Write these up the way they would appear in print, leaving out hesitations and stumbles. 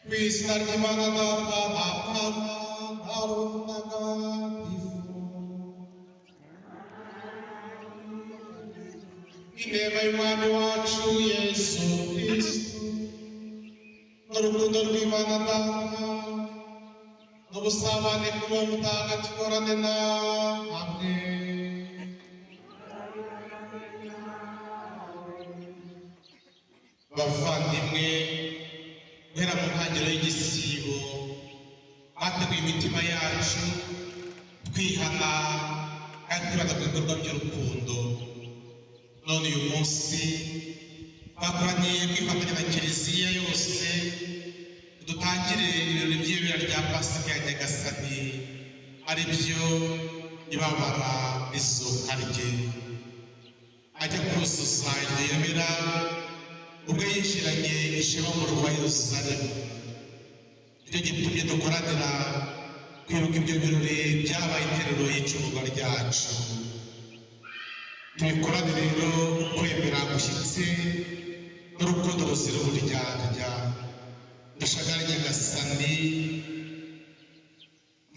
Ku izina ry'Imana Data na Mwana na Roho Mutagatifu. Inema y'Umwami wacu Yesu Kristu n'urukundo rw'Imana Data n'ubusabane kuri Roho Mutagatifu buhorane namwe. Bavandimwe, guhera mu ntangiriro y'igisibo twateguye imitima yacu twihana kandi twibanda ku bikorwa by'urukundo. None uyu munsi twakoraniye kwifatanya na Kiliziya yose, dutangire ibirori by'ibera rya Pasika ya Nyagasani, ari byo ibabara n'izuka rye. Ajya kuzuza iryo yobera ubwo yinjiranye ishema mu murwa wa Yeruzalemu. Nicyo gitumye dukoranira kwibuka ibyo birori byabaye interuro y'icungurwa ryacu. Tubikorane rero ukwemera gushyitse n'urukundo ruzira uburyarya. Dushagare Nyagasani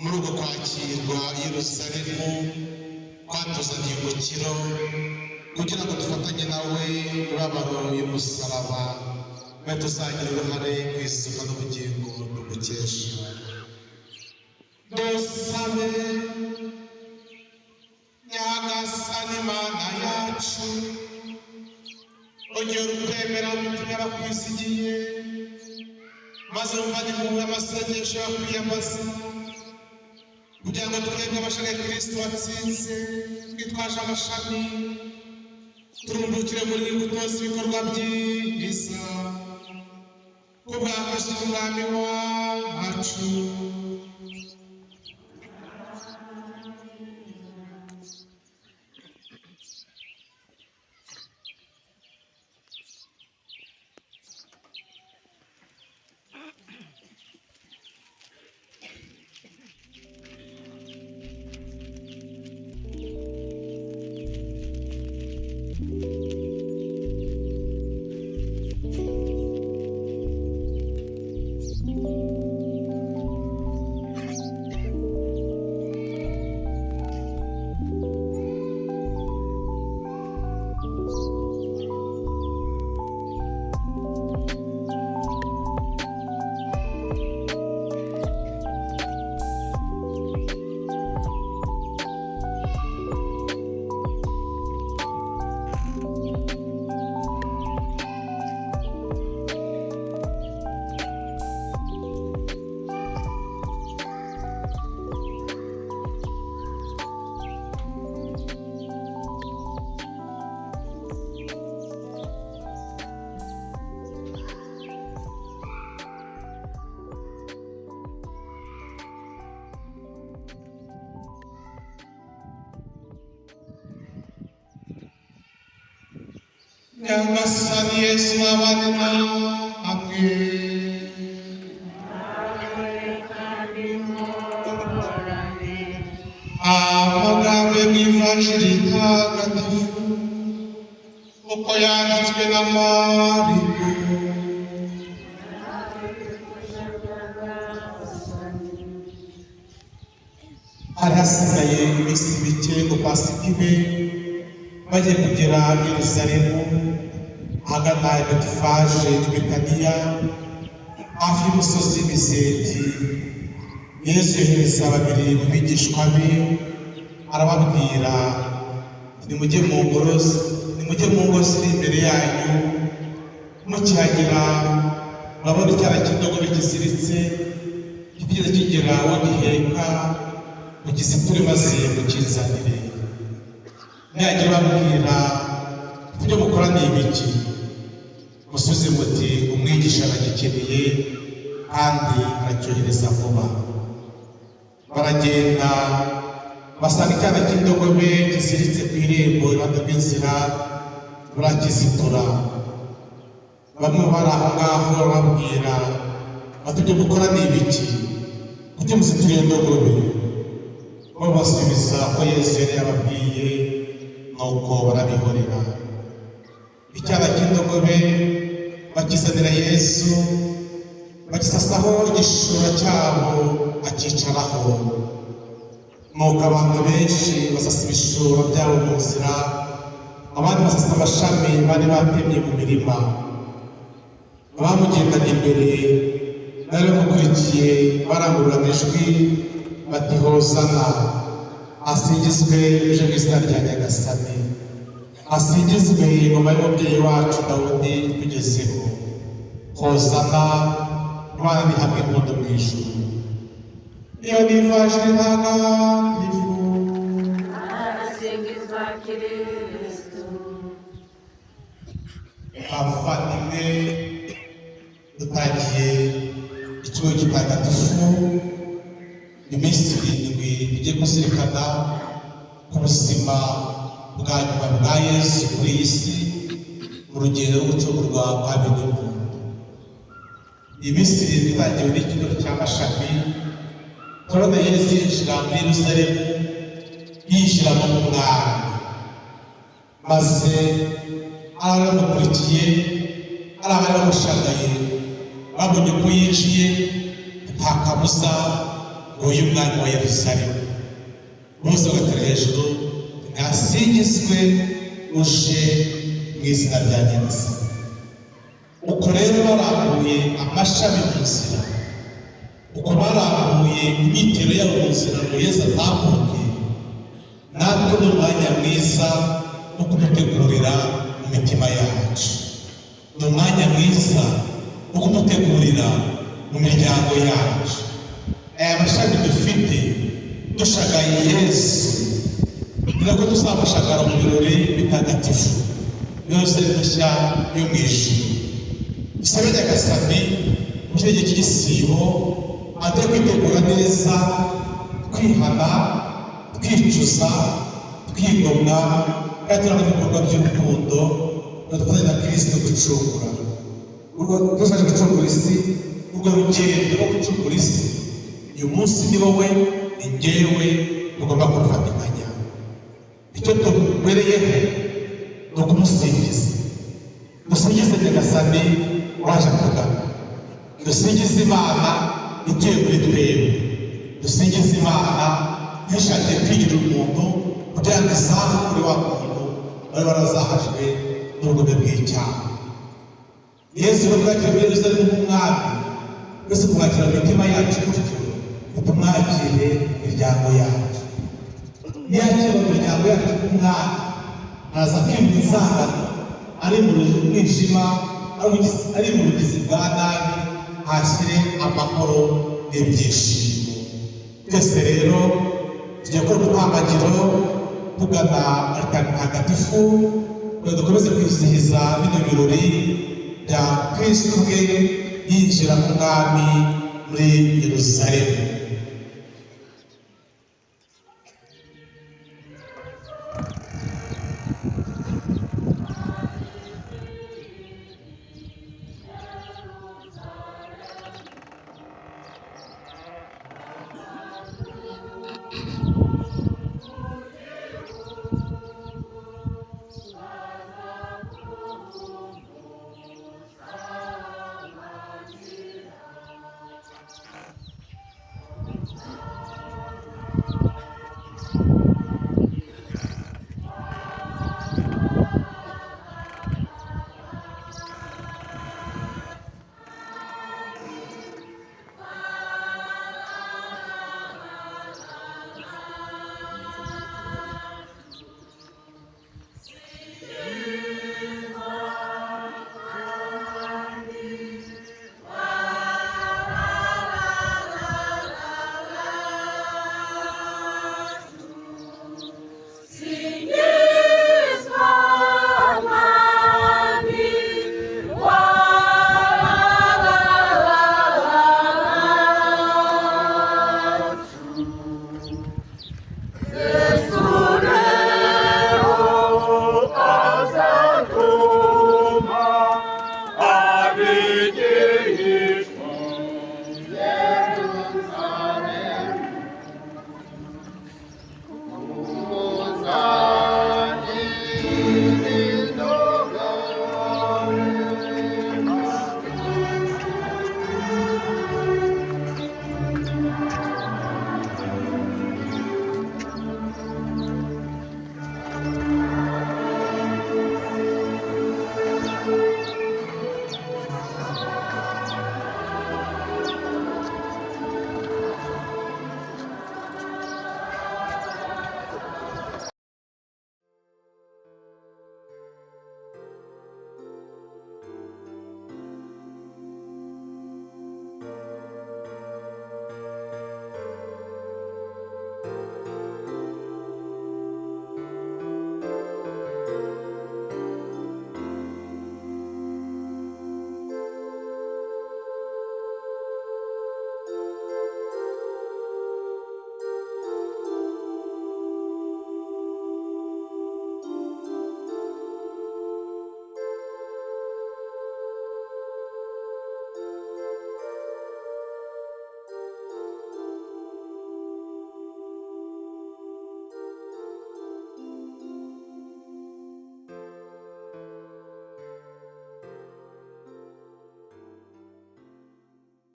muri uko kwakirwa i Yeruzalemu kwatuzaniye umukiro, kugira ngo dufatanye nawe imibabaro y'umusaraba, maze tuzagira uruhare mu izuka n'ubugingo tumukesha. Dusabe. Nyagasani Mana yacu, ongera ukwemera mu mitima y'abakwizigiye, maze wumvane impuhwe amasengesho y'abakwiyambaza, kugira ngo twebwe abashagaye Kristo watsinze twitwaje amashami, turumbukire muri imbuto z'ibikorwa byiza, ku bwa Kristo Umwami wacu. Nyagasani Yesu abane namwe. Amagambo yo mu Ivanjiri ntagatifu uko yanditswe na Mariko. Hari hasigaye iminsi mike ngo Pasika ibe, bagiye kugera i Yerusalemu ahagana i Betifaje n'i Betaniya hafi y'umusozi w'Imizeti. Yesu yohereza babiri mu bigishwa be, arababwira: nimujye mu ngoro, nimujye mu ngo ziri imbere yanyu, mukihagera murabona icyana cy'indogobe kiziritse kitigeze kigera aho giheka, mugiziture maze mukinzanire. Nihagira ubabwira ibyo mukora ni ibiki, musubize muti umwigisha aragikeneye kandi aracyohereza vuba. Baragenda basanga icyana cy'indogobe kiziritse ku irembo iruhande rw'inzira, barakizitura. Bamwe bari aho ngaho barababwira bati ibyo mukora ni ibiki? Kuki muzitura iyo ndogobe? Bo basubiza ko Yesu yari yababwiye, nuko barabihorera. Icyana cy'indogobe bakizanira Yesu, Bagisasaho igishura cyabo, akicaraho. Nuko abantu benshi basasa ibishura byabo mu nzira, abandi basasa amashami bari batemye mu mirima. Abamugendaga imbere bari bamukurikiye barangururaga ijwi bati: "Hozana, asingizwe uje mu izina rya Nyagasani, asingizwe ingoma y'umubyeyi wacu Dawudi itugezeho, hozana, Imana nihabwe impundu mu ijuru." Iyo ni ivanjiri ntagatifu. Arasingizwa Kirisitu. Abavandimwe, dutangiye ikigo gitagatifu, iminsi 7 igiye kuzirikana ku buzima bwa nyuma bwa Yesu kuri iyi si, mu rugendo rwo gucungurwa kwa bene muntu. Iyi minsi 7 itangiwe n'ikigo cy'amashami. Turabona Yesu yinjira muri Yerusalemu, yinjiramo nk'umwami, maze ari abamukurikiye, ari abari bamushagaye, babonye ko yinjiye, nta kabuza ngo uyu mwami wa Yerusalemu. Bose bagatera hejuru: "Ntasingizwe uje mu izina rya Nyagasani." Uko rero barambuye amashami mu nzira, uko barambuye imyitero yabo mu nzira ngo Yesu atambuke, natwe ni umwanya mwiza wo kumutegurira mu mitima yacu, ni umwanya mwiza wo kumutegurira mu miryango yacu. Aya mashami dufite dushagaye Yesu, ni nako tuzamushagara mu birori bitagatifu byose bishya yo mu ijuru. Dusabe Nyagasani mu gihe cy'igisibo aduhe kwitegura neza, twihana, twicuza, twigomwa, kandi turangwa n'ibikorwa by'urukundo ngo dufatanye na Kirisito gucungura urwo dufashe gucungura isi, urwo rugendo rwo gucungura isi. Uyu munsi ni wowe, ni njyewe, tugomba kurufatikanya. Icyo tubereyeho ni ukumusingiza. Dusingize Nyagasani waje kugana, dusingize Imana ituye muri twebwe, dusingize Imana yishakiye kwigirira umuntu kugira ngo izamukure wa muntu wari warazahajwe n'ubugome bw'icyaha. Yesu rero twakira muri Yerusalemu nk'umwami, twese kumwakira mu mitima yacu gutyo, tumwakire mu miryango yacu. Niyakira mu miryango yacu nk'umwami, ntaza kwimura inzangano ari mu mwijima, ari mu bugizi bwa nabi, hashyire amahoro n'ibyishimo. Twese rero tugiye gukora umutambagiro tugana alitari ntagatifu kugira dukomeze kwizihiza bino birori bya Kristo ubwe yinjira nk'umwami muri Yeruzalemu. Singizwa Mwami wa Yesu rero azatuma.